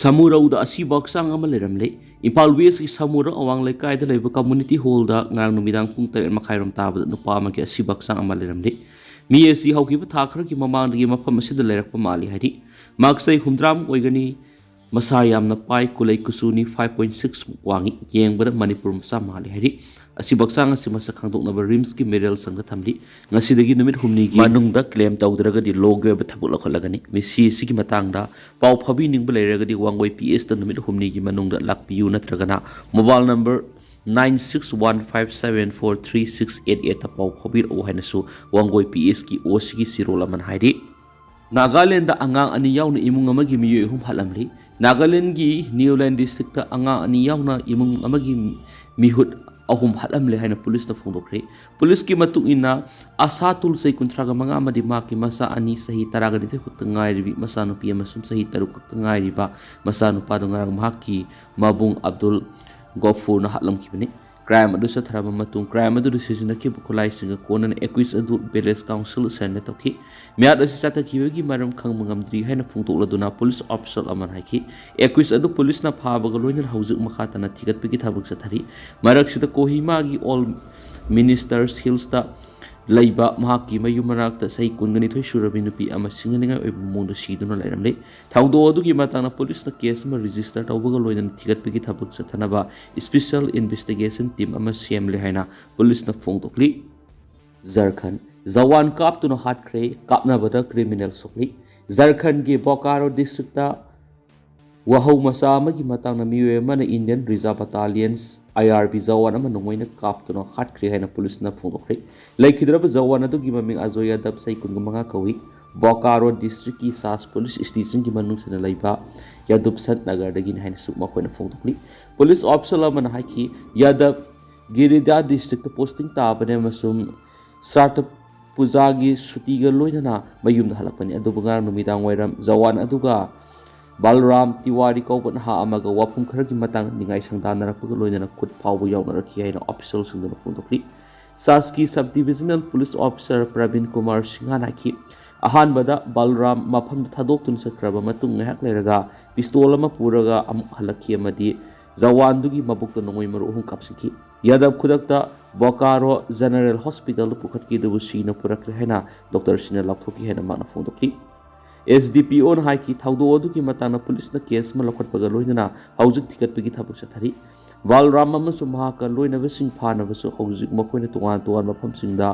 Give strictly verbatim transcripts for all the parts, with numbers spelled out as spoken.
ꯁꯃꯨꯔꯧꯗ ꯑꯁꯤꯕ ꯍꯛꯆꯥꯡ ꯑꯃ ꯂꯩꯔꯝꯂꯦ꯫ ꯏꯝꯐꯥꯜ ꯋꯦꯁꯀꯤ ꯁꯃꯨꯔꯧ ꯑꯋꯥꯡ ꯂꯩꯀꯥꯏꯗ ꯂꯩꯕ ꯀꯝꯃ꯭ꯌꯨꯅꯤꯇꯤ ꯍꯣꯜꯗ ꯉꯔꯥꯡ ꯅꯨꯃꯤꯗꯥꯡ ꯄꯨꯡ ꯇꯔꯦꯠ ꯃꯈꯥꯏꯔꯣꯝ ꯇꯥꯕꯗ ꯅꯨꯄꯥ ꯑꯃꯒꯤ ꯑꯁꯤꯕ ꯍꯛꯆꯥꯡ ꯑꯃ ꯂꯩꯔꯝꯂꯦ꯫ ꯃꯤ ꯑꯁꯤ ꯍꯧꯈꯤꯕ ꯊꯥ ꯈꯔꯒꯤ ꯃꯃꯥꯡꯗꯒꯤ ꯃꯐꯝ ꯑꯁꯤꯗ ꯂꯩꯔꯛꯄ ꯃꯥꯜꯂꯤ ꯍꯥꯏꯔꯤ꯫ ꯃꯍꯥꯛ ꯆꯍꯤ ꯍꯨꯝꯗ꯭ꯔꯥꯃꯨꯛ ꯑꯣꯏꯒꯅꯤ꯫ ꯃꯁꯥ ꯌꯥꯝꯅ ꯄꯥꯏ, ꯀꯨꯂꯩ ꯀꯨꯆꯨꯅꯤ, five point six ꯃꯨꯛ ꯋꯥꯡꯏ꯫ ꯌꯦꯡꯕꯗ ꯃꯅꯤꯄꯨꯔ ꯃꯆꯥ ꯃꯥꯜꯂꯤ ꯍꯥꯏꯔꯤ꯫ ꯑꯁꯤꯕ ꯍꯛꯆꯥꯡ ꯑꯁꯤ ꯃꯁꯛ ꯈꯪꯗꯣꯛꯅꯕ ꯔꯤꯝꯁꯀꯤ ꯃꯦꯔꯤꯌꯦꯜ ꯁꯪꯗ ꯊꯝꯂꯤ꯫ ꯉꯁꯤꯗꯒꯤ ꯅꯨꯃꯤꯠ ꯍꯨꯝꯅꯤꯒꯤ ꯃꯅꯨꯡꯗ ꯀ꯭ꯂꯦꯝ ꯇꯧꯗ꯭ꯔꯒꯗꯤ ꯂꯣꯒꯤ ꯑꯣꯏꯕ ꯊꯕꯛ ꯂꯧꯈꯠꯂꯒꯅꯤ꯫ ꯃꯤꯁꯤ ꯑꯁꯤꯒꯤ ꯃꯇꯥꯡꯗ ꯄꯥꯎ ꯐꯥꯎꯕꯤꯅꯤꯡꯕ ꯂꯩꯔꯒꯗꯤ ꯋꯥꯡꯒꯣꯏ ꯄꯤ ꯑꯦꯁꯇ ꯅꯨꯃꯤꯠ ꯍꯨꯝꯅꯤꯒꯤ ꯃꯅꯨꯡꯗ ꯂꯥꯛꯄꯤꯌꯨ, ꯅꯠꯇ꯭ꯔꯒꯅ mobile number nine six one five seven four three six eight eight ꯇ ꯄꯥꯎ ꯐꯥꯎꯕꯤꯔꯛꯎ ꯍꯥꯏꯅꯁꯨ ꯋꯥꯡꯒꯣꯏ ꯄꯤ ꯑꯦꯁꯀꯤ ꯑꯣ ꯁꯤꯒꯤ ꯁꯤꯔꯣꯜ ꯑꯃꯅ ꯍꯥꯏꯔꯤ꯫ ꯅꯥꯒꯥꯂꯦꯟꯗ ꯑꯉꯥꯡ ꯑꯅꯤ ꯌꯥꯎꯅ ꯏꯃꯨꯡ ꯑꯃꯒꯤ ꯃꯤꯑꯣꯏ ꯑꯍꯨꯝ ꯍꯥꯠꯂꯝꯂꯤ꯫ ꯅꯥꯒꯥꯂꯦꯟꯒꯤ ꯅꯤꯎꯂꯦꯟ ꯗꯤꯁꯇ꯭ꯔꯤꯛꯇ ꯑꯉꯥꯡ ꯑꯅꯤ ꯌꯥꯎꯅ ꯏꯃꯨꯡ ꯑꯃꯒꯤ ꯃꯤꯍꯨꯠ ꯑꯍꯨꯝ ꯍꯥꯠꯂꯝꯂꯦ ꯍꯥꯏꯅ ꯄꯨꯂꯤꯁꯅ ꯐꯣꯡꯗꯣꯛꯈ꯭ꯔꯦ꯫ ꯄꯨꯂꯤꯁꯀꯤ ꯃꯇꯨꯡ ꯏꯟꯅ, ꯑꯁꯥꯇꯨꯜ, ꯆꯍꯤ ꯀꯨꯟꯊ꯭ꯔꯥꯒ ꯃꯉꯥ ꯑꯃꯗꯤ ꯃꯍꯥꯛꯀꯤ ꯃꯆꯥ ꯑꯅꯤ, ꯆꯍꯤ ꯇꯔꯥꯒ ꯅꯤꯊꯣꯏ ꯈꯛꯇ ꯉꯥꯏꯔꯤꯕꯤ ꯃꯆꯥꯅꯨꯄꯤ ꯑꯃꯁꯨꯡ ꯆꯍꯤ ꯇꯔꯨꯛ ꯈꯛꯇ ꯉꯥꯏꯔꯤꯕ ꯃꯆꯥꯅꯨꯄꯥꯗꯨ ꯉꯔꯥꯡ ꯃꯍꯥꯛꯀꯤ ꯃꯕꯨꯡ ꯑꯕꯗꯨꯜ ꯒꯣꯐꯨꯔꯅ ꯍꯥꯠꯂꯝꯈꯤꯕꯅꯤ꯫ ꯀ꯭ꯔꯥꯏꯝ ꯑꯗꯨ ꯆꯠꯊꯔꯕ ꯃꯇꯨꯡ, ꯀ꯭ꯔꯥꯏꯝ ꯑꯗꯨꯗ ꯁꯤꯖꯤꯟꯅꯈꯤꯕ ꯈꯨꯠꯂꯥꯏꯁꯤꯡꯒ ꯀꯣꯟꯅꯅ ꯑꯦꯀ꯭ꯌꯨꯁ ꯑꯗꯨ ꯚꯤꯂꯦꯖ ꯀꯥꯎꯟꯁꯤꯜ ꯁꯔꯦꯟꯗꯔ ꯇꯧꯈꯤ꯫ ꯃꯤꯍꯥꯠ ꯑꯁꯤ ꯆꯠꯊꯈꯤꯕꯒꯤ ꯃꯔꯝ ꯈꯪꯕ ꯉꯝꯗ꯭ꯔꯤ ꯍꯥꯏꯅ ꯐꯣꯡꯗꯣꯛꯂꯗꯨꯅ ꯄꯨꯂꯤꯁ ꯑꯣꯐꯤꯁꯤꯌꯦꯜ ꯑꯃꯅ ꯍꯥꯏꯈꯤ꯫ ꯑꯦꯀ꯭ꯌꯨꯁ ꯑꯗꯨ ꯄꯨꯂꯤꯁꯅ ꯐꯥꯕꯒ ꯂꯣꯏꯅꯅ ꯍꯧꯖꯤꯛ ꯃꯈꯥ ꯇꯥꯅ ꯊꯤꯒꯠꯄꯒꯤ ꯊꯕꯛ ꯆꯠꯊꯔꯤ꯫ ꯃꯔꯛꯁꯤꯗ ꯀꯣꯍꯤꯃꯥꯒꯤ ꯑꯣꯜ ꯃꯤꯅꯤꯁꯇꯔꯁ ꯍꯤꯜꯁꯇ ꯂꯩꯕ ꯃꯍꯥꯛꯀꯤ ꯃꯌꯨꯝ ꯃꯅꯥꯛꯇ ꯆꯍꯤ ꯀꯨꯟꯒ ꯅꯤꯊꯣꯏ ꯁꯨꯔꯕꯤ ꯅꯨꯄꯤ ꯑꯃ ꯁꯤꯡꯅꯅꯤꯡꯉꯥꯏ ꯑꯣꯏꯕ ꯃꯑꯣꯡꯗ ꯁꯤꯗꯨꯅ ꯂꯩꯔꯝꯂꯦ꯫ ꯊꯧꯗꯣꯛ ꯑꯗꯨꯒꯤ ꯃꯇꯥꯡꯗ ꯄꯨꯂꯤꯁꯅ ꯀꯦꯁ ꯑꯃ ꯔꯦꯖꯤꯁꯇꯔ ꯇꯧꯕꯒ ꯂꯣꯏꯅꯅ ꯊꯤꯒꯠꯄꯒꯤ ꯊꯕꯛ ꯆꯠꯊꯅꯕ ꯏꯁꯄꯤꯁꯦꯜ ꯏꯟꯚꯦꯁꯇꯤꯒꯦꯁꯟ ꯇꯤꯝ ꯑꯃ ꯁꯦꯝꯂꯦ ꯍꯥꯏꯅ ꯄꯨꯂꯤꯁꯅ ꯐꯣꯡꯗꯣꯛꯂꯤ꯫ ꯖꯔꯈꯟ, ꯖꯋꯥꯟ ꯀꯥꯞꯇꯨꯅ ꯍꯥꯠꯈ꯭ꯔꯦ, ꯀꯥꯞꯅꯕꯗ ꯀ꯭ꯔꯤꯃꯤꯅꯦꯜ ꯁꯣꯛꯂꯤ꯫ ꯖꯔꯈꯟꯒꯤ ꯕꯣꯀꯥꯔꯣ ꯗꯤꯁꯇ꯭ꯔꯤꯛꯇ ꯋꯥꯍꯧ ꯃꯆꯥ ꯑꯃꯒꯤ ꯃꯇꯥꯡꯗ ꯃꯤꯑꯣꯏ ꯑꯃꯅ ꯏꯟꯗꯤꯌꯟ ꯔꯤꯖꯥꯔꯚ ꯕꯠꯇꯥꯂꯤꯌꯟꯁ, ꯑꯥꯏ ꯑꯥꯔ ꯕꯤ, ꯖꯋꯥꯟ ꯑꯃ ꯅꯣꯡꯃꯩꯅ ꯀꯥꯞꯇꯨꯅ ꯍꯥꯠꯈ꯭ꯔꯦ ꯍꯥꯏꯅ ꯄꯨꯂꯤꯁꯅ ꯐꯣꯡꯗꯣꯛꯈ꯭ꯔꯦ꯫ ꯂꯩꯈꯤꯗ꯭ꯔꯕ ꯖꯋꯥꯟ ꯑꯗꯨꯒꯤ ꯃꯃꯤꯡ ꯑꯖꯣꯏ ꯌꯥꯗꯕ, ꯆꯍꯤ ꯀꯨꯟꯒ ꯃꯉꯥ ꯀꯧꯏ꯫ ꯕꯣꯀꯥꯔꯣ ꯗꯤꯁꯇ꯭ꯔꯤꯛꯀꯤ ꯁꯥꯁ ꯄꯨꯂꯤꯁ ꯁ꯭ꯇꯦꯁꯟꯒꯤ ꯃꯅꯨꯡ ꯆꯟꯅ ꯂꯩꯕ ꯌꯥꯗꯨꯞꯁꯟ ꯅꯒꯔꯗꯒꯤꯅꯤ ꯍꯥꯏꯅꯁꯨ ꯃꯈꯣꯏꯅ ꯐꯣꯡꯗꯣꯛꯂꯤ꯫ ꯄꯨꯂꯤꯁ ꯑꯣꯐꯤꯁꯤꯌꯦꯜ ꯑꯃꯅ ꯍꯥꯏꯈꯤ, ꯌꯥꯗꯕ ꯒꯤꯔꯤꯗꯥ ꯗꯤꯁꯇ꯭ꯔꯤꯛꯇ ꯄꯣꯁꯇꯤꯡ ꯇꯥꯕꯅꯦ ꯑꯃꯁꯨꯡ ꯁ꯭ꯔꯥꯇ ꯄꯨꯖꯥꯒꯤ ꯁꯨꯇꯤꯒ ꯂꯣꯏꯅꯅ ꯃꯌꯨꯝꯗ ꯍꯜꯂꯛꯄꯅꯤ꯫ ꯑꯗꯨꯕꯨ ꯉꯔꯥꯡ ꯅꯨꯃꯤꯗꯥꯡ ꯋꯥꯏꯔꯝ ꯖꯋꯥꯟ ꯑꯗꯨꯒ ꯕꯜꯔꯥꯝ ꯇꯤꯋꯥꯔꯤ ꯀꯧꯕ ꯅꯍꯥ ꯑꯃꯒ ꯋꯥꯐꯝ ꯈꯔꯒꯤ ꯃꯇꯥꯡ ꯅꯤꯡꯉꯥꯏ ꯁꯪꯗꯥꯅꯔꯛꯄꯒ ꯂꯣꯏꯅꯅ ꯈꯨꯠ ꯐꯥꯎꯕ ꯌꯥꯎꯅꯔꯛꯈꯤ ꯍꯥꯏꯅ ꯑꯣꯐꯤꯁꯤꯌꯦꯜꯁꯤꯡꯗꯨꯅ ꯐꯣꯡꯗꯣꯛꯂꯤ꯫ ꯁꯥꯁꯀꯤ sub divisional police officer Prabin Kumar ꯁꯤꯡꯍꯅ ꯍꯥꯏꯈꯤ, ꯑꯍꯥꯟꯕꯗ ꯕꯜꯔꯥꯝ ꯃꯐꯝꯗ ꯊꯥꯗꯣꯛꯇꯨꯅ ꯆꯠꯈ꯭ꯔꯕ ꯃꯇꯨꯡ ꯉꯥꯏꯍꯥꯛ ꯂꯩꯔꯒ ꯄꯤꯁꯇꯣꯜ ꯑꯃ ꯄꯨꯔꯒ ꯑꯃꯨꯛ ꯍꯜꯂꯛꯈꯤ ꯑꯃꯗꯤ ꯖꯋꯥꯟꯗꯨꯒꯤ ꯃꯕꯨꯛꯇ ꯅꯣꯡꯃꯩ ꯃꯔꯨ ꯑꯍꯨꯝ ꯀꯥꯞꯁꯤꯟꯈꯤ꯫ ꯌꯥꯗꯕ ꯈꯨꯗꯛꯇ ꯕꯣꯀꯥꯔꯣ ꯖꯦꯅꯔꯦꯜ ꯍꯣꯁꯄꯤꯇꯥꯜꯗ ꯄꯨꯈꯠꯈꯤ, ꯑꯗꯨꯕꯨ ꯁꯤꯅ ꯄꯨꯔꯛꯈ꯭ꯔꯦ ꯍꯥꯏꯅ ꯗꯣꯛꯇꯔꯁꯤꯡꯅ ꯂꯥꯎꯊꯣꯛꯈꯤ ꯍꯥꯏꯅ ꯃꯍꯥꯛꯅ ꯐꯣꯡꯗꯣꯛꯈꯤ꯫ ꯑꯦꯁ ꯗꯤ ꯄꯤ ꯑꯣꯅ ꯍꯥꯏꯈꯤ, ꯊꯧꯗꯣꯛ ꯑꯗꯨꯒꯤ ꯃꯇꯥꯡꯗ ꯄꯨꯂꯤꯁꯅ ꯀꯦꯁ ꯑꯃ ꯂꯧꯈꯠꯄꯒ ꯂꯣꯏꯅꯅ ꯍꯧꯖꯤꯛ ꯊꯤꯒꯠꯄꯒꯤ ꯊꯕꯛ ꯆꯠꯊꯔꯤ꯫ ꯕꯜꯔꯥꯝ ꯑꯃꯁꯨꯡ ꯃꯍꯥꯛꯀ ꯂꯣꯏꯅꯕꯁꯤꯡ ꯐꯥꯅꯕꯁꯨ ꯍꯧꯖꯤꯛ ꯃꯈꯣꯏꯅ ꯇꯣꯉꯥꯟ ꯇꯣꯉꯥꯟꯕ ꯃꯐꯝꯁꯤꯡꯗ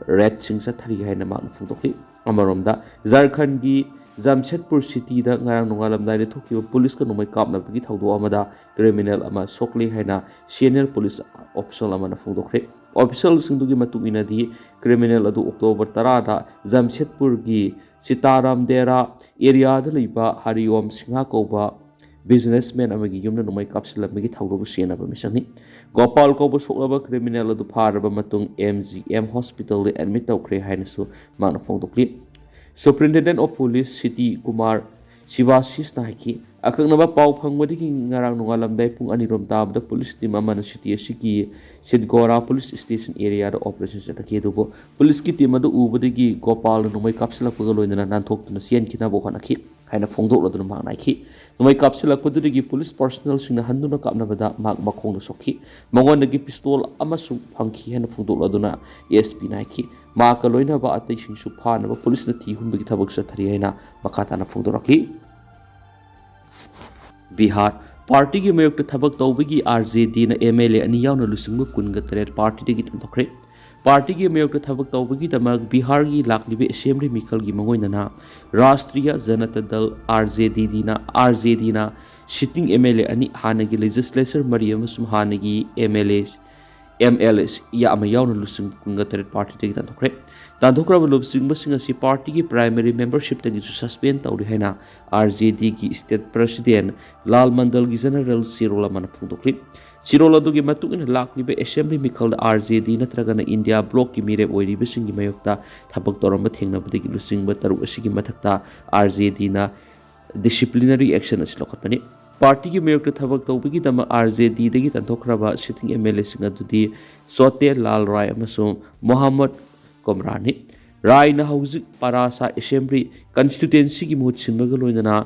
ꯔꯦꯗꯁꯤꯡ ꯆꯠꯊꯔꯤ ꯍꯥꯏꯅ ꯃꯍꯥꯛꯅ ꯐꯣꯡꯗꯣꯛꯈꯤ꯫ ꯑꯃꯔꯣꯝꯗ, ꯖꯥꯔꯈꯟꯒꯤ ꯖꯥꯝꯁꯦꯗꯄꯨꯔ ꯁꯤꯇꯤꯗ ꯉꯔꯥꯡ ꯅꯣꯡꯉꯥꯜꯂꯝꯗꯥꯏꯗ ꯊꯣꯛꯈꯤꯕ ꯄꯨꯂꯤꯁꯀ ꯅꯣꯡꯃꯩ ꯀꯥꯞꯅꯕꯒꯤ ꯊꯧꯗꯣꯛ ꯑꯃꯗ ꯀ꯭ꯔꯤꯃꯤꯅꯦꯜ ꯑꯃ ꯁꯣꯛꯂꯦ ꯍꯥꯏꯅ ꯁꯦꯅꯤꯌꯔ ꯄꯨꯂꯤꯁ ꯑꯣꯐꯤꯁꯤꯌꯦꯜ ꯑꯃꯅ ꯐꯣꯡꯗꯣꯛꯈ꯭ꯔꯦ꯫ ꯑꯣꯐꯤꯁꯤꯌꯦꯜꯁꯤꯡꯗꯨꯒꯤ ꯃꯇꯨꯡ ꯏꯟꯅꯗꯤ, ꯀ꯭ꯔꯤꯃꯤꯅꯦꯜ ꯑꯗꯨ ꯑꯣꯛꯇꯣꯕꯔ ꯇꯔꯥꯗ ꯖꯥꯝꯁꯦꯗꯄꯨꯔꯒꯤ ꯁꯤꯇꯥꯔꯥꯝ ꯗꯦꯔꯥ ꯑꯦꯔꯤꯌꯥꯗ ꯂꯩꯕ ꯍꯔꯤꯑꯣꯝ ꯁꯤꯡꯍ ꯀꯧꯕ ꯕꯤꯖꯤꯅꯦꯁꯃꯦꯟ ꯑꯃꯒꯤ ꯌꯨꯝꯗ ꯅꯣꯡꯃꯩ ꯀꯥꯞꯁꯤꯜꯂꯝꯕꯒꯤ ꯊꯧꯗꯣꯛ ꯆꯦꯟꯅꯕ ꯃꯤꯁꯛꯅꯤ꯫ ꯒꯣꯄꯥꯜ ꯀꯧꯕ ꯁꯣꯛꯂꯕ ꯀ꯭ꯔꯤꯃꯤꯅꯦꯜ ꯑꯗꯨ ꯐꯥꯔꯕ ꯃꯇꯨꯡ ꯑꯦꯝ ꯖꯤ ꯑꯦꯝ ꯍꯣꯁꯄꯤꯇꯥꯜꯗ ꯑꯦꯗꯃꯤꯠ ꯇꯧꯈ꯭ꯔꯦ ꯍꯥꯏꯅꯁꯨ ꯃꯍꯥꯛꯅ ꯐꯣꯡꯗꯣꯛꯂꯤ꯫ ꯁꯨꯄ꯭ꯔꯤꯟꯇꯦꯟꯗꯦꯟ ꯑꯣꯐ ꯄꯨꯂꯤꯁ ꯁꯤꯇꯤ ꯀꯨꯃꯥꯔ ꯁꯤꯕꯥꯁꯤꯁꯅ ꯍꯥꯏꯈꯤ, ꯑꯀꯛꯅꯕ ꯄꯥꯎ ꯐꯪꯕꯗꯒꯤ ꯉꯔꯥꯡ ꯅꯣꯡꯉꯥꯜꯂꯝꯗꯥꯏ ꯄꯨꯡ ꯑꯅꯤꯔꯣꯝ ꯇꯥꯕꯗ ꯄꯨꯂꯤꯁ ꯇꯤꯝ ꯑꯃꯅ ꯁꯤꯇꯤ ꯑꯁꯤꯒꯤ ꯁꯤꯠꯒꯣꯔꯥ ꯄꯨꯂꯤꯁ ꯁ꯭ꯇꯦꯁꯟ ꯑꯦꯔꯤꯌꯥꯗ ꯑꯣꯄꯔꯦꯁꯟ ꯆꯠꯊꯈꯤ꯫ ꯑꯗꯨꯕꯨ ꯄꯨꯂꯤꯁꯀꯤ ꯇꯤꯝ ꯑꯗꯨ ꯎꯕꯗꯒꯤ ꯒꯣꯄꯥꯜꯅ ꯅꯣꯡꯃꯩ ꯀꯥꯞꯁꯤꯜꯂꯛꯄꯒ ꯂꯣꯏꯅꯅ ꯅꯥꯟꯊꯣꯛꯇꯨꯅ ꯆꯦꯟꯈꯤꯅꯕ ꯍꯣꯠꯅꯈꯤ ꯍꯥꯏꯅ ꯐꯣꯡꯗꯣꯛꯂꯗꯨꯅ ꯃꯍꯥꯛꯅ ꯍꯥꯏꯈꯤ, ꯅꯣꯡꯃꯩ ꯀꯥꯞꯁꯤꯜꯂꯛꯄꯗꯨꯗꯒꯤ ꯄꯨꯂꯤꯁ ꯄꯔꯁꯣꯅꯦꯜꯁꯤꯡꯅ ꯍꯟꯗꯨꯅ ꯀꯥꯞꯅꯕꯗ ꯃꯍꯥꯛ ꯃꯈꯣꯡꯗ ꯁꯣꯛꯈꯤ꯫ ꯃꯉꯣꯟꯗꯒꯤ ꯄꯤꯁꯇꯣꯜ ꯑꯃꯁꯨ ꯐꯪꯈꯤ ꯍꯥꯏꯅ ꯐꯣꯡꯗꯣꯛꯂꯗꯨꯅ ꯑꯦꯁ ꯄꯤꯅ ꯍꯥꯏꯈꯤ, ꯃꯍꯥꯛꯀ ꯂꯣꯏꯅꯕ ꯑꯇꯩꯁꯤꯡꯁꯨ ꯐꯥꯅꯕ ꯄꯨꯂꯤꯁꯅ ꯊꯤ ꯍꯨꯝꯕꯒꯤ ꯊꯕꯛ ꯆꯠꯊꯔꯤ ꯍꯥꯏꯅ ꯃꯈꯥ ꯇꯥꯅ ꯐꯣꯡꯗꯣꯔꯛꯂꯤ꯫ ꯕꯤꯍꯥꯔ, ꯄꯥꯔꯇꯤꯒꯤ ꯃꯥꯌꯣꯛꯇ ꯊꯕꯛ ꯇꯧꯕꯒꯤ ꯑꯥꯔ ꯖꯦ ꯗꯤꯅ ꯑꯦꯝ ꯑꯦꯜ ꯑꯦ ꯑꯅꯤ ꯌꯥꯎꯅ ꯂꯨꯆꯤꯡꯕ ꯀꯨꯟꯒ ꯇꯔꯦꯠ ꯄꯥꯔꯇꯤꯗꯒꯤ ꯇꯥꯟꯊꯣꯛꯈ꯭ꯔꯦ꯫ ꯄꯥꯔꯇꯤꯒꯤ ꯃꯥꯌꯣꯛꯇ ꯊꯕꯛ ꯇꯧꯕꯒꯤꯗꯃꯛ ꯕꯤꯍꯥꯔꯒꯤ ꯂꯥꯛꯂꯤꯕ ꯑꯦꯁꯦꯝꯕ꯭ꯂꯤ ꯃꯤꯈꯜꯒꯤ ꯃꯥꯡꯑꯣꯏꯅꯅ Rashtriya Janata Dal, R J D ꯗꯤꯅ, ꯑꯥꯔ ꯖꯦ ꯗꯤꯅ ꯁꯤꯇꯤꯡ ꯑꯦꯝ ꯑꯦꯜ ꯑꯦ ꯑꯅꯤ, ꯍꯥꯟꯅꯒꯤ ꯂꯦꯖꯤꯁꯂꯦꯆꯔ ꯃꯔꯤ ꯑꯃꯁꯨꯡ ꯍꯥꯟꯅꯒꯤ M L A, M L A ꯑꯃ ꯌꯥꯎꯅ ꯂꯨꯆꯤꯡꯕ ꯀꯨꯟꯒ ꯇꯔꯦꯠ ꯄꯥꯔꯇꯤꯗꯒꯤ ꯇꯥꯟꯊꯣꯛꯈ꯭ꯔꯦ꯫ ꯇꯥꯟꯊꯣꯛꯈ꯭ꯔꯕ ꯂꯨꯆꯤꯡꯕꯁꯤꯡ ꯑꯁꯤ ꯄꯥꯔꯇꯤꯒꯤ ꯄ꯭ꯔꯥꯏꯃꯔꯤ ꯃꯦꯝꯕꯔꯁꯤꯞꯇꯒꯤꯁꯨ ꯁꯁꯄꯦꯟ ꯇꯧꯔꯤ ꯍꯥꯏꯅ ꯑꯥꯔ ꯖꯦ ꯗꯤꯒꯤ ꯁ꯭ꯇꯦꯠ ꯄ꯭ꯔꯁꯤꯗꯦꯟ ꯂꯥꯜ ꯃꯟꯗꯜꯒꯤ ꯖꯦꯅꯔꯦꯜ ꯆꯦꯔꯣꯜ ꯑꯃꯅ ꯐꯣꯡꯗꯣꯛꯂꯤ꯫ ꯆꯦꯔꯣꯜ ꯑꯗꯨꯒꯤ ꯃꯇꯨꯡ ꯏꯟꯅ ꯂꯥꯛꯂꯤꯕ ꯑꯦꯁꯦꯝꯕ꯭ꯂꯤ ꯃꯤꯈꯜꯗ ꯑꯥꯔ ꯖꯦ ꯗꯤ ꯅꯠꯇ꯭ꯔꯒꯅ ꯏꯟꯗꯤꯌꯥ ꯕ꯭ꯂꯣꯛꯀꯤ ꯃꯤꯔꯦꯞ ꯑꯣꯏꯔꯤꯕꯁꯤꯡꯒꯤ ꯃꯥꯌꯣꯛꯇ ꯊꯕꯛ ꯇꯧꯔꯝꯕ ꯊꯦꯡꯅꯕꯗꯒꯤ ꯂꯨꯆꯤꯡꯕ ꯇꯔꯨꯛ ꯑꯁꯤꯒꯤ ꯃꯊꯛꯇ ꯑꯥꯔ ꯖꯦ ꯗꯤꯅ ꯗꯤꯁꯤꯄ꯭ꯂꯤꯅꯔꯤ ꯑꯦꯛꯁꯟ ꯑꯁꯤ ꯂꯧꯈꯠꯄꯅꯤ꯫ ꯄꯥꯔꯇꯤꯒꯤ ꯃꯥꯌꯣꯛꯇ ꯊꯕꯛ ꯇꯧꯕꯒꯤꯗꯃꯛ ꯑꯥꯔ ꯖꯦ ꯗꯤꯗꯒꯤ ꯇꯥꯟꯊꯣꯛꯈ꯭ꯔꯕ ꯁꯤꯇꯤꯡ ꯑꯦꯝ ꯑꯦꯜ ꯑꯦꯁꯤꯡ ꯑꯗꯨꯗꯤ ꯁꯣꯇꯦ ꯂꯥꯜ ꯔꯥꯏ ꯑꯃꯁꯨꯡ ꯃꯣꯍꯝꯃꯗ ꯀꯣꯝꯔꯥꯅꯤ꯫ ꯔꯥꯏꯅ ꯍꯧꯖꯤꯛ ꯄꯥꯔꯥꯁꯥ ꯑꯦꯁꯦꯝꯕ꯭ꯂꯤ ꯀꯟꯁꯇꯤꯇ꯭ꯌꯨꯇꯦꯟꯁꯤꯒꯤ ꯃꯍꯨꯠ ꯁꯤꯟꯕꯒ ꯂꯣꯏꯅꯅ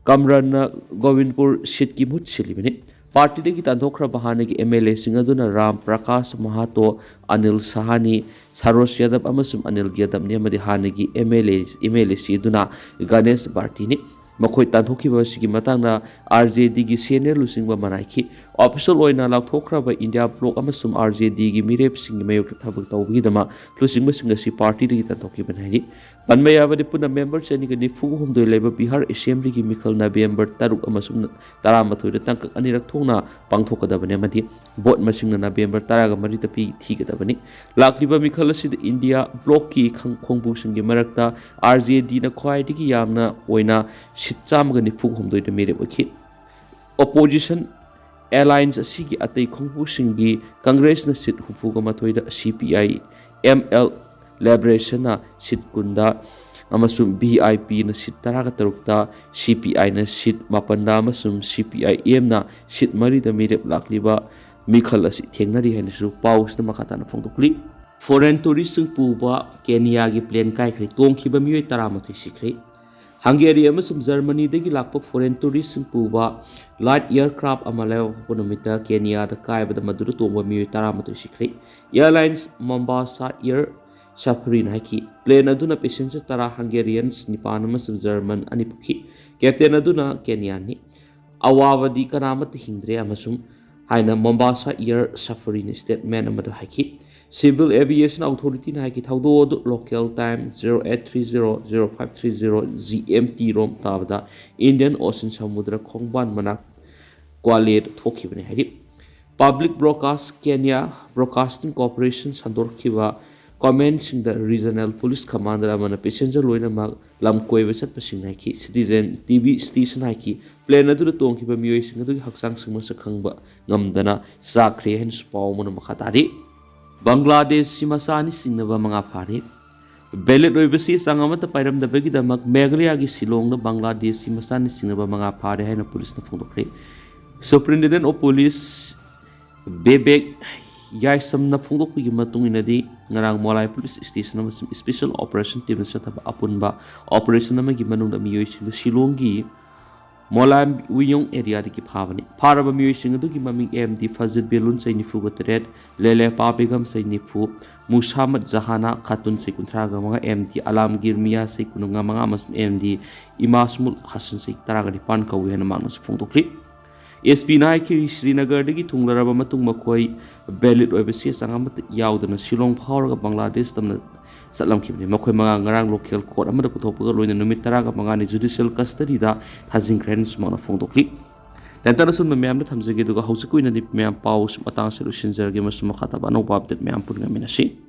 ꯀꯝꯔꯟꯅ ꯒꯣꯕꯤꯟꯄꯨꯔ ꯁꯤꯠꯀꯤ ꯃꯍꯨꯠ ꯁꯤꯜꯂꯤꯕꯅꯤ꯫ ꯄꯥꯔꯇꯤꯗꯒꯤ ꯇꯥꯟꯊꯣꯛꯈ꯭ꯔꯕ ꯍꯥꯟꯅꯒꯤ ꯑꯦꯝ ꯑꯦꯜ ꯑꯦꯁꯤꯡ ꯑꯗꯨꯅ ꯔꯥꯝ ꯄ꯭ꯔꯀꯥꯁ ꯃꯍꯥꯇꯣ, ꯑꯅꯤꯜ ꯁꯍꯥꯅꯤ, ꯁꯔꯣꯖ ꯌꯥꯗꯕ ꯑꯃꯁꯨꯡ ꯑꯅꯤꯜ ꯌꯥꯗꯕꯅꯤ ꯑꯃꯗꯤ ꯍꯥꯟꯅꯒꯤ M L A, M L AC ꯑꯗꯨꯅ ꯒꯅꯦꯁ ꯚꯥꯔꯇꯤꯅꯤ꯫ ꯃꯈꯣꯏ ꯇꯥꯟꯊꯣꯛꯈꯤꯕ ꯑꯁꯤꯒꯤ ꯃꯇꯥꯡꯗ ꯑꯥꯔ ꯖꯦ ꯗꯤꯒꯤ ꯁꯦꯅꯤꯌꯔ ꯂꯨꯆꯤꯡꯕ ꯑꯃꯅ ꯍꯥꯏꯈꯤ, "ꯑꯣꯐꯤꯁꯤꯌꯦꯜ ꯑꯣꯏꯅ ꯂꯥꯎꯊꯣꯛꯈ꯭ꯔꯕ ꯏꯟꯗꯤꯌꯥ ꯕ꯭ꯂꯣꯛ ꯑꯃꯁꯨꯡ ꯑꯥꯔ ꯖꯦ ꯗꯤꯒꯤ ꯃꯤꯔꯦꯞꯁꯤꯡꯒꯤ ꯃꯥꯌꯣꯛꯇ ꯊꯕꯛ ꯇꯧꯕꯒꯤꯗꯃꯛ ꯂꯨꯆꯤꯡꯕꯁꯤꯡ ꯑꯁꯤ ꯄꯥꯔꯇꯤꯗꯒꯤ ꯇꯥꯟꯊꯣꯛꯈꯤꯕꯅꯤ" ꯍꯥꯏꯔꯤ꯫ ꯄꯟꯕ ꯌꯥꯕꯗꯤ, ꯄꯨꯟꯅ ꯃꯦꯝꯕꯔ ꯆꯅꯤꯒ ꯅꯤꯐꯨ ꯍꯨꯝꯗꯣꯏ ꯂꯩꯕ ꯕꯤꯍꯥꯔ ꯑꯦꯁꯦꯝꯕ꯭ꯂꯤꯒꯤ ꯃꯤꯈꯜ ꯅꯕꯦꯝꯕꯔ ꯇꯔꯨꯛ ꯑꯃꯁꯨꯡ ꯇꯔꯥꯃꯥꯊꯣꯏꯗ ꯇꯥꯡꯀꯛ ꯑꯅꯤꯔꯛ ꯊꯣꯛꯅ ꯄꯥꯡꯊꯣꯛꯀꯗꯕꯅꯤ ꯑꯃꯗꯤ ꯚꯣꯠ ꯃꯁꯤꯡꯅ ꯅꯕꯦꯝꯕꯔ ꯇꯔꯥꯒ ꯃꯔꯤꯗ ꯄꯤ ꯊꯤꯒꯗꯕꯅꯤ꯫ ꯂꯥꯛꯂꯤꯕ ꯃꯤꯈꯜ ꯑꯁꯤꯗ ꯏꯟꯗꯤꯌꯥ ꯕ꯭ꯂꯣꯛꯀꯤ ꯈꯪ-, ꯈꯣꯡꯕꯨꯁꯤꯡꯒꯤ ꯃꯔꯛꯇ ꯑꯥꯔ ꯖꯦ ꯗꯤꯅ ꯈ꯭ꯋꯥꯏꯗꯒꯤ ꯌꯥꯝꯅ ꯑꯣꯏꯅ ꯁꯤꯠ ꯆꯥꯝꯃꯒ ꯅꯤꯐꯨ ꯍꯨꯝꯗꯣꯏꯗ ꯃꯤꯔꯦꯞ ꯑꯣꯏꯈꯤ꯫ ꯑꯣꯄꯣꯖꯤꯁꯟ ꯑꯦꯂꯥꯏꯟꯁ ꯑꯁꯤꯒꯤ ꯑꯇꯩ ꯈꯣꯡꯕꯨꯁꯤꯡꯒꯤ ꯀꯪꯒ꯭ꯔꯦꯁꯅ ꯁꯤꯠ ꯍꯨꯝꯐꯨꯒ ꯃꯥꯊꯣꯏꯗ, ꯁꯤ ꯄꯤ ꯑꯥꯏ ꯑꯦꯝ ꯑꯦꯜ ꯂꯤꯕꯔꯦꯁꯟꯅ ꯁꯤꯠ ꯀꯨꯟꯗ ꯑꯃꯁꯨꯡ ꯚꯤ ꯑꯥꯏ ꯄꯤꯅ ꯁꯤꯠ ꯇꯔꯥꯒ ꯇꯔꯨꯛꯇ, ꯁꯤ ꯄꯤ ꯑꯥꯏꯅ ꯁꯤꯠ ꯃꯥꯄꯟꯗ ꯑꯃꯁꯨꯡ ꯁꯤ ꯄꯤ ꯑꯥꯏ ꯑꯦꯝꯅ ꯁꯤꯠ ꯃꯔꯤꯗ ꯃꯤꯔꯦꯞ ꯂꯥꯛꯂꯤꯕ ꯃꯤꯈꯜ ꯑꯁꯤ ꯊꯦꯡꯅꯔꯤ ꯍꯥꯏꯅꯁꯨ ꯄꯥꯎꯁꯤꯗ ꯃꯈꯥ ꯇꯥꯅ ꯐꯣꯡꯗꯣꯛꯂꯤ꯫ ꯐꯣꯔꯦꯟ ꯇꯨꯔꯤꯁꯁꯤꯡ ꯄꯨꯕ ꯀꯦꯅꯤꯌꯥꯒꯤ ꯄ꯭ꯂꯦꯟ ꯀꯥꯏꯈ꯭ꯔꯦ꯫ ꯇꯣꯡꯈꯤꯕ ꯃꯤꯑꯣꯏ ꯇꯔꯥꯃꯥꯊꯣꯏ ꯁꯤꯈ꯭ꯔꯦ꯫ ꯍꯪꯒꯦꯔꯤ ꯑꯃꯁꯨꯡ ꯖꯔꯃꯅꯤꯗꯒꯤ ꯂꯥꯛꯄ ꯐꯣꯔꯦꯟ ꯇꯨꯔꯤꯁꯁꯤꯡ ꯄꯨꯕ ꯂꯥꯏꯠ ꯑꯦꯌꯔꯀ꯭ꯔꯥꯐ ꯑꯃ ꯂꯩꯕꯥꯛꯄꯣꯛꯄ ꯅꯨꯃꯤꯠꯇ ꯀꯦꯅꯤꯌꯥꯗ ꯀꯥꯏꯕꯗ ꯃꯗꯨꯗ ꯇꯣꯡꯕ ꯃꯤꯑꯣꯏ ꯇꯔꯥꯃꯥꯊꯣꯏ ꯁꯤꯈ꯭ꯔꯦ꯫ ꯑꯦꯌꯔꯂꯥꯏꯟꯁ ꯃꯣꯝꯕꯥꯁꯥ ꯑꯦꯌꯔ ꯁꯐꯔꯤꯅ ꯍꯥꯏꯈꯤ, ꯄ꯭ꯂꯦꯟ ꯑꯗꯨꯅ ꯄꯦꯁꯦꯟꯖꯔ ꯇꯔꯥ, ꯍꯪꯒꯦꯔꯤꯌꯟꯁ ꯅꯤꯄꯥꯟ ꯑꯃꯁꯨꯡ ꯖꯔꯃꯟ ꯑꯅꯤ ꯄꯨꯈꯤ꯫ ꯀꯦꯞꯇꯦꯟ ꯑꯗꯨꯅ ꯀꯦꯅꯤꯌꯥꯟꯅꯤ꯫ ꯑꯋꯥꯕꯗꯤ ꯀꯅꯥꯃꯠꯇ ꯍꯤꯡꯗ꯭ꯔꯦ ꯑꯃꯁꯨꯡ ꯍꯥꯏꯅ ꯃꯣꯝꯕꯥꯁꯥ ꯑꯦꯌꯔ ꯁꯐꯔꯤꯅ ꯁ꯭ꯇꯦꯠꯃꯦꯟ ꯑꯃꯗ ꯍꯥꯏꯈꯤ꯫ ꯁꯤꯚꯤꯜ ꯑꯦꯚꯤꯌꯦꯁꯟ ꯑꯣꯊꯣꯔꯤꯇꯤꯅ ꯍꯥꯏꯈꯤ, ꯊꯧꯗꯣꯛ ꯑꯗꯨ local time zero eight three zero zero five three zero G M T ꯔꯣꯝ ꯇꯥꯕꯗ ꯏꯟꯗꯤꯌꯟ ꯑꯣꯁꯤꯟ ꯁꯃꯨꯗ꯭ꯔ ꯈꯣꯡꯕꯥꯟ ꯃꯅꯥꯛ ꯀ꯭ꯋꯥꯂꯦꯗ ꯊꯣꯛꯈꯤꯕꯅꯤ ꯍꯥꯏꯔꯤ꯫ Public broadcast Kenya broadcasting corporation ꯁꯟꯗꯣꯔꯛꯈꯤꯕ ꯀꯣꯃꯦꯟꯁꯤꯡꯗ ꯔꯤꯖꯅꯦꯜ ꯄꯨꯂꯤꯁ ꯀꯃꯥꯟꯗꯔ ꯑꯃꯅ ꯄꯦꯁꯦꯟꯖꯔ ꯂꯣꯏꯅꯃꯛ ꯂꯝ ꯀꯣꯏꯕ ꯆꯠꯄꯁꯤꯡ ꯍꯥꯏꯈꯤ꯫ ꯁꯤꯇꯤꯖꯦꯟ ꯇꯤ ꯚꯤ ꯁ꯭ꯇꯦꯁꯟ ꯍꯥꯏꯈꯤ, ꯄ꯭ꯂꯦꯟ ꯑꯗꯨꯗ ꯇꯣꯡꯈꯤꯕ ꯃꯤꯑꯣꯏꯁꯤꯡ ꯑꯗꯨꯒꯤ ꯍꯛꯆꯥꯡꯁꯤꯡ ꯃꯁꯛ ꯈꯪꯕ ꯉꯝꯗꯅ ꯆꯥꯛꯈ꯭ꯔꯦ ꯍꯥꯏꯅꯁꯨ ꯄꯥꯎ ꯑꯃꯅ ꯃꯈꯥ ꯇꯥꯔꯤ꯫ ꯕꯪꯒ꯭ꯂꯥꯗꯦꯁꯁꯤ ꯃꯆꯥ ꯑꯅꯤ ꯆꯤꯡꯅꯕ ꯃꯉꯥ ꯐꯥꯔꯦ꯫ ꯚꯦꯂꯤꯠ ꯑꯣꯏꯕ ꯆꯦ ꯆꯥꯡ ꯑꯃꯠꯇ ꯄꯥꯏꯔꯝꯗꯕꯒꯤꯗꯃꯛ ꯃꯦꯘꯥꯂꯌꯥꯒꯤ ꯁꯤꯂꯣꯡꯗ ꯕꯪꯒ꯭ꯂꯥꯗꯦꯁꯤ ꯃꯆꯥꯅ ꯆꯤꯡꯅꯕ ꯃꯉꯥ ꯐꯥꯔꯦ ꯍꯥꯏꯅ ꯄꯨꯂꯤꯁꯅ ꯐꯣꯡꯗꯣꯛꯈ꯭ꯔꯦ꯫ Superintendent of Police ꯕꯦꯕꯦꯛ ꯌꯥꯏꯁꯝꯅ ꯐꯣꯡꯗꯣꯛꯄꯒꯤ ꯃꯇꯨꯡ ꯏꯟꯅꯗꯤ, ꯉꯔꯥꯡ ꯃꯣꯂꯥꯏ ꯄꯨꯂꯤꯁ ꯁ꯭ꯇꯦꯁꯟ ꯑꯃꯁꯨꯡ ꯁ꯭ꯄꯦꯁꯦꯜ ꯑꯣꯄꯔꯦꯁꯟ ꯇꯤꯝꯅ ꯆꯠꯊꯕ ꯑꯄꯨꯟꯕ ꯑꯣꯄꯔꯦꯁꯟ ꯑꯃꯒꯤ ꯃꯅꯨꯡꯗ ꯃꯤꯑꯣꯏꯁꯤꯡꯗ ꯁꯤꯂꯣꯡꯒꯤ ꯃꯣꯂꯥꯏ ꯋꯤꯌꯣꯡ ꯑꯦꯔꯤꯌꯥꯗꯒꯤ ꯐꯥꯕꯅꯤ꯫ ꯐꯥꯔꯕ ꯃꯤꯑꯣꯏꯁꯤꯡ ꯑꯗꯨꯒꯤ ꯃꯃꯤꯡ ꯑꯦꯝ ꯗꯤ ꯐꯖꯤꯠ ꯕꯦꯂꯨꯟ ꯆꯍꯤ ꯅꯤꯐꯨꯒ ꯇꯔꯦꯠ, ꯂꯦꯂꯦꯄꯥ ꯕꯦꯒꯝ ꯆꯍꯤ ꯅꯤꯐꯨ, ꯃꯨꯁꯥꯃꯠ ꯖꯍꯥꯅꯥ ꯈꯥꯇꯨꯟ ꯆꯍꯤ ꯀꯨꯟꯊ꯭ꯔꯥꯒ ꯃꯉꯥ, ꯑꯦꯝ ꯗꯤ ꯑꯂꯥꯝꯒꯤꯔ ꯃꯤꯌꯥ ꯆꯍꯤ ꯀꯨꯟꯃꯉꯥ ꯑꯃꯁꯨꯡ ꯑꯦꯝ ꯗꯤ ꯏꯃꯥꯁꯃꯨꯜ ꯍꯁꯟ ꯆꯍꯤ ꯇꯔꯥꯒ ꯅꯤꯄꯥꯟ ꯀꯧꯏ ꯍꯥꯏꯅ ꯃꯍꯥꯛꯅꯁꯨ ꯐꯣꯡꯗꯣꯛꯈ꯭ꯔꯤ꯫ ꯑꯦꯁ ꯄꯤꯅ ꯍꯥꯏꯈꯤ, ꯁ꯭ꯔꯤꯅꯒꯔꯗꯒꯤ ꯊꯨꯡꯂꯔꯕ ꯃꯇꯨꯡ ꯃꯈꯣꯏ ꯚꯦꯂꯤꯠ ꯑꯣꯏꯕ ꯆꯦ ꯆꯥꯡ ꯑꯃꯠꯇ ꯌꯥꯎꯗꯅ ꯁꯤꯂꯣꯡ ꯐꯥꯎꯔꯒ ꯕꯪꯒ꯭ꯂꯥꯗꯦꯁ ꯇꯝꯅ ꯆꯠꯂꯝꯈꯤꯕꯅꯤ꯫ ꯃꯈꯣꯏ ꯃꯉꯥ ꯉꯔꯥꯡ ꯂꯣꯀꯦꯜ ꯀꯣꯔꯠ ꯑꯃꯗ ꯄꯨꯊꯣꯛꯄꯒ ꯂꯣꯏꯅꯅ ꯅꯨꯃꯤꯠ ꯇꯔꯥꯒ ꯃꯉꯥꯅꯤ ꯖꯨꯗꯤꯁꯤꯌꯦꯜ ꯀꯁꯇꯗꯤꯗ ꯊꯥꯖꯤꯟꯈ꯭ꯔꯦ ꯍꯥꯏꯅꯁꯨ ꯃꯍꯥꯛꯅ ꯐꯣꯡꯗꯣꯛꯂꯤ꯫ ꯇꯦꯟꯇꯔ ꯑꯁꯨꯝꯅ ꯃꯌꯥꯝꯗ ꯊꯝꯖꯒꯦ, ꯑꯗꯨꯒ ꯍꯧꯖꯤꯛꯀꯤ ꯑꯣꯏꯅꯗꯤ ꯃꯌꯥꯝ ꯄꯥꯎ ꯃꯇꯥꯡꯁꯦ ꯂꯣꯏꯁꯤꯟꯖꯔꯒꯦ, ꯑꯃꯁꯨꯡ ꯃꯈꯥ ꯇꯥꯕ ꯑꯅꯧꯕ ꯑꯞꯗꯦꯠ ꯃꯌꯥꯝ ꯄꯨꯟꯅ ꯉꯥꯏꯃꯤꯟꯅꯁꯤ꯫